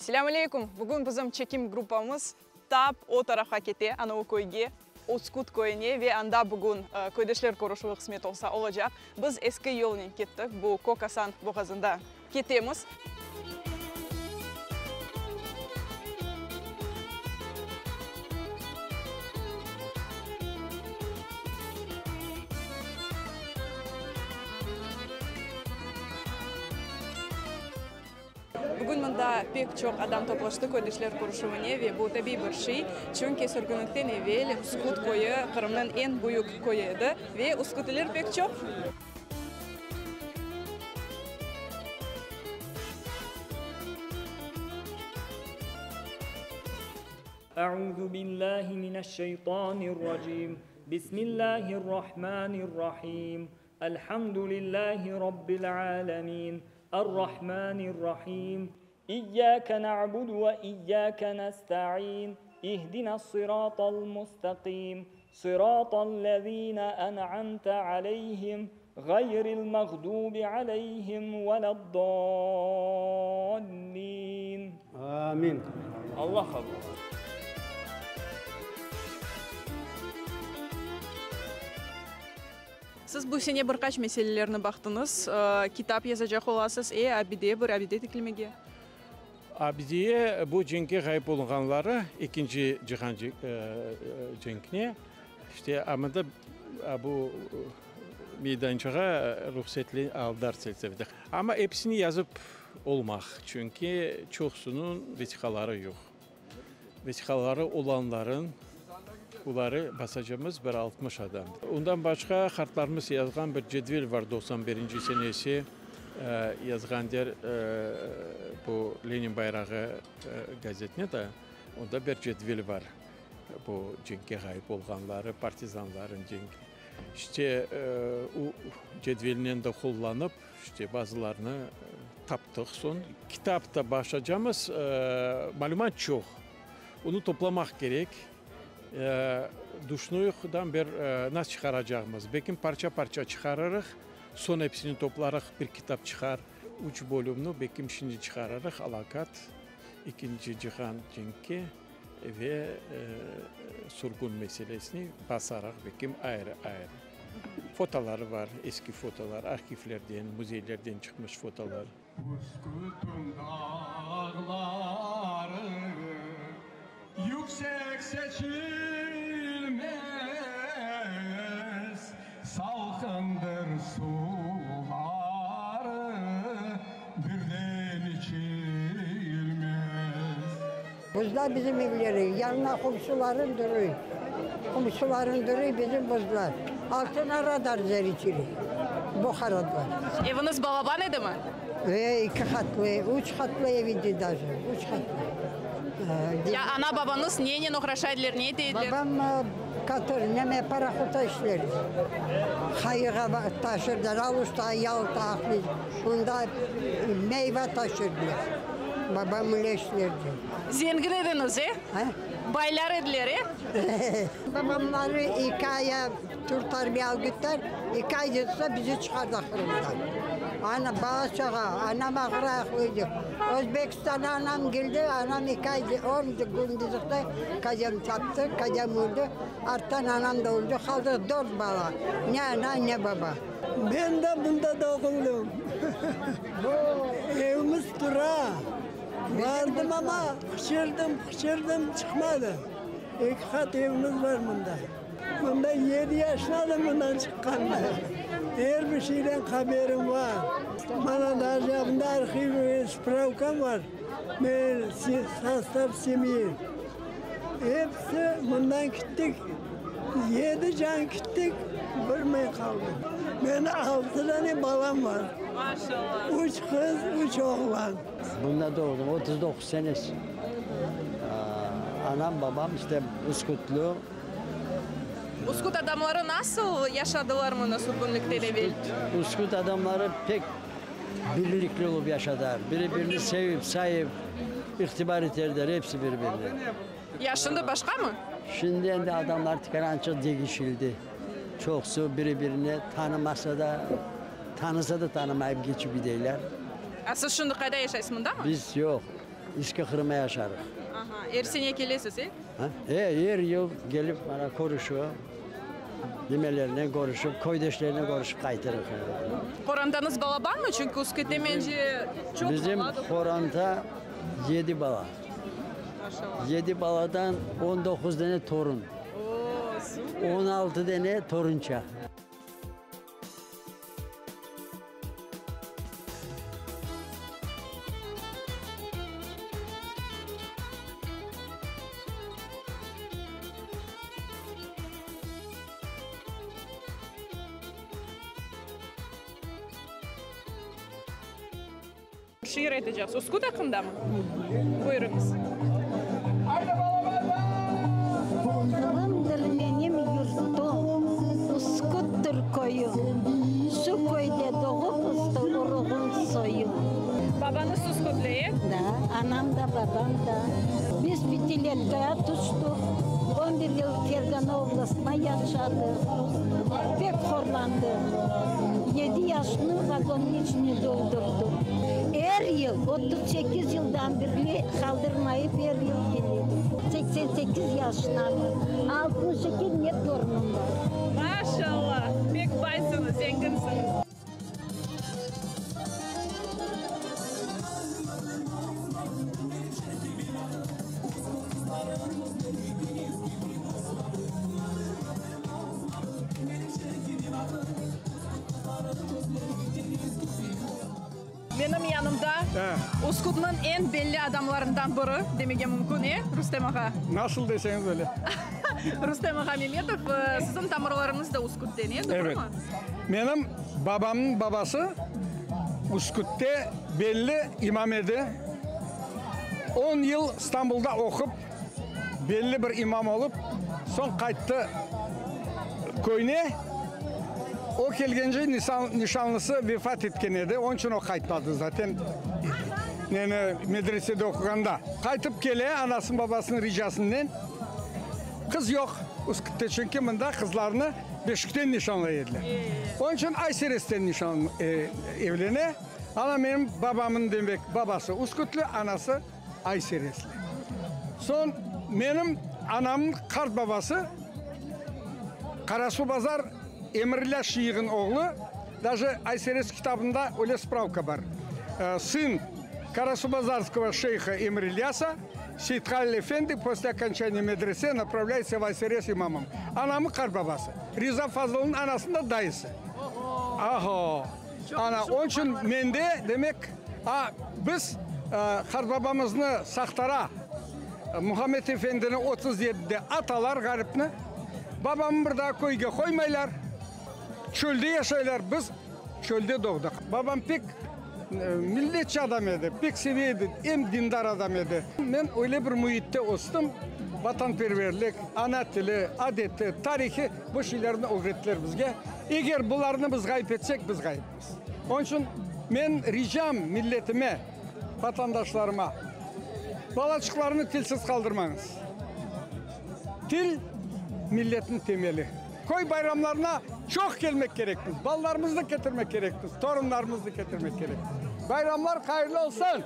Selâm aleyküm! Bugün bizim çekim gruppamız tap o tarafqa kete, ana o köyge, Uskut köyüne ve anda bugün köydeşler körüşüvi qısmet olsa olacaq. Biz eski yolnen kettik, bu Kök Asan boğazında ketemiz. Bugün mında pek çoq adam toplaştı köydeşler körüşüvine ve bu tabiiy bir şey, çünki sürgünlikten evel Uskut köyü Qırımnıñ eñ büyük köyü edi ve uskutliler pek çoq. Euzu billahi mineşşeytanirracim. Bismillahirrahmanirrahim. Elhamdülillahi Rabbil alemin. Errahmanirrahim. İyyâke na'budu ve iyyâke nesta'in. İhdine's-sıratal mustaqim. Sıratal-lezîne en'amte aleyhim, gayril mağdubi aleyhim veled-dâllin. Amin. Allah qabul etsin. Siz bu sene bir qaç meselelerni baqtıñız, kitap yazacaq olasız, e, abide, bir abide tiklemege. Abideye bu cenkke ğayıp olunğanları, ekinci cihan cenkine, işte a mında bu meydançığa ruhsetli aldılar. Amma episini yazıp olmaq, çünki çoqsunıñ vesiqaları yoq. Vesiqaları olanların, oları basacamız bir 60 adam. Ondan başqa qartlarımız yazğan bir cedvel var, 91-nci senesi yazğan der bu Lenin bayrağı gazetine de, onda bir cedvel var, bu cenkke ğayıp olğanları, partizanların cenk. İşte o cedvelnen de qullanıp, İşte, bazılarını taptıq soñ. Kitap da başlaycamız, malümat çoq, onı toplamaq kerek. Duşnuyıqdan bir nasıl çıqaracaqmız? Belkim parça-parça çıqarırıq, soñ episini toplarıq, bir kitap çıqar. Üç bölümni belkim şimdi çıqarırıq, Alâkat, İkinci cihan cenki ve sürgün meselesini basarıq belkim ayrı-ayrı. Fotoları bar, eski fotolar, arhivlerden, müzeylerden çıqmış fotolar. Üskütün dağları yüksek seçilmez, Salqındır suları birden içilmez. Buzlar bizim evleri, yanına qomşuların duruy. Qomşuların duruy bizim buzlar. Altına radar zeriçili, Buharadan. Eviñiz balaban edimi? E, eki qatlı, üç qatlı ev edi daje, üç qatlı. Ya ana-babañız nenen oğraşa ediler, ne ete ediler? Babam katır, neme, parohodda işlerdi. Qayığa taşırdılar, Aluşta, Yalta, Aqmescit, onda meyva taşırdılar. Babam öyle işlerdi. Zengin ediñiz, e? Baylar ediler, e? Babamları eki aya Türk armiya alıp kettiler, eki ay yetse bizi çıqardı Qırımdan. Ana, bala-çağa, anam ağır ayaqlı edi. Özbekistan'a anam keldi, anam eki ay, on kün dızıqta kadem taptı, kadem öldi. Arttan anam da öldi, qaldıq dört bala, ne ana, ne baba. Men de bunda doğuldım. Evimiz tura. Bardım amma, qıçırdım, qıçırdım, çıqmadı. Eki qat evimiz bar mında. Mında yedi yaşındadım mından çıqqanda. Er bir şeyden haberim bar. Mana daje mında arhivniy spravkam bar. Men sostav semyi. Episi mından kittik. Yedi can kittik, bir men qaldım. Menim altı dane balam bar. Üç qız, üç oğlan. Bunda doğdum, 39 senesi. Anam, babam işte Üskütlü. Üsküt adamları nasıl yaşadılar mında sürgünlikten evel? Üsküt adamları pek birlikli olup yaşadılar. Biri-birini sevip, sayıp, itibar eterdiler episi biri-birine. Ya şimdi başqamı? Şimdi endi adamlar tikerançıq degişildi. Çoqusı biri-birini tanımasa da, tanısa da tanımayıp geçip gideyler. A siz şimdi qayda yaşaysız, mındamı? Biz yoq. Eski Qırımda yaşarıq. Aha, er sene kelesiz, e? Ha? E, er yıl kelip, mana, körüşip, nimelernen körüşip, köydeşlernen körüşip qaytırıq. Qorantañız balabanmı? Çünki Üskütte, mence, çoq Bizim bala doğ. qoranta yedi bala. Maşallah. Yedi baladan 19 dane torun. Oo, süper. 16 dane torunça. Şiir aytacaqsız. Üsküt aqqındamı? Buyurıñız. Qırımdır menim yurtum, Üsküttir köyüm. Şu köyde doğıp östi uruğım, soyum. Babañız üskütli, e? Da, anam da, babam da. Biz pâtiletkaya tüştik. On bir yıl Fergana oblastında yaşadıq. Pek horlandıq. Yedi yaşnı vagonnıñ içine doldurdıq. Er yıl, 38 yıldan berli qaldırmayıp er yıl kelem. 88 yaşındamın. 62 ne torunım bar. Maşallah! Pek baysıñız, zenginsiñiz. Menim yanımda Üskütniñ eñ belli adamlarından biri demege mümkün, e, Rustem ağa? Nasıl deseñiz öyle. Rustem ağa Memetov, siziñ tamırlarıñız da Üskütten, e, doğrumı? Evet. Menim babamnıñ babası Üskütte belli imam edi. On yıl İstanbulda oqup, belli bir imam olıp, soñ qayttı köyüne. O kelgence nişanlısı vefat etken edi, onıñ içün o qaytmadı zaten, neni, medresede oquğanda. Qaytıp kele anasınıñ babasınıñ ricasınen, qız yoq Üskütte, çünki mında qızlarnı Beşikten nişanlay ediler. Onıñ içün Ayseresten nişan evlene. Ana menim babamnıñ, demek, babası Üskütlü, anası Ayseresli. Soñ menim anamnıñ qart babası Qarasuvbazar Emirilla Şiiğin oğlu, daje Ayseres kitabında öyle spravka bar, Sın Karasubazarskogo şeyha Emir-İlyasa Seythalil efendi posle okonçaniya medrese napravlâyetsâ v Ayseres imamom. Anamnıñ qart babası. Riza Fazılnıñ anasınıñ da dayısı. Aho! Ana, onıñ içün mende, demek, a, biz qartbabamıznı Saqtara Muhammed efendini 37-de atalar ğaripni. Babamnı bir daa köyge qoymaylar, çölde yaşaylar. Biz çölde doğdıq. Babam pek milletçi adam edi, pek seve edi, em dindar adam edi. Men öyle bir müitte östim, vatanperverlik, ana tili, adeti, tarihi, bu şeylerni ögrettiler bizge. Eger bularnı biz ğayıp etsek, biz ğayıpmız. Onıñ içün men ricam milletime, vatandaşlarıma, balaçıqlarnı tilsiz qaldırmañız. Til, milletniñ temeli. Köy bayramlarına çoq kelmek kerekmiz, balalarımıznı ketirmek kerekmiz, torunlarımıznı ketirmek kerekmiz. Bayramlar hayırlı olsun!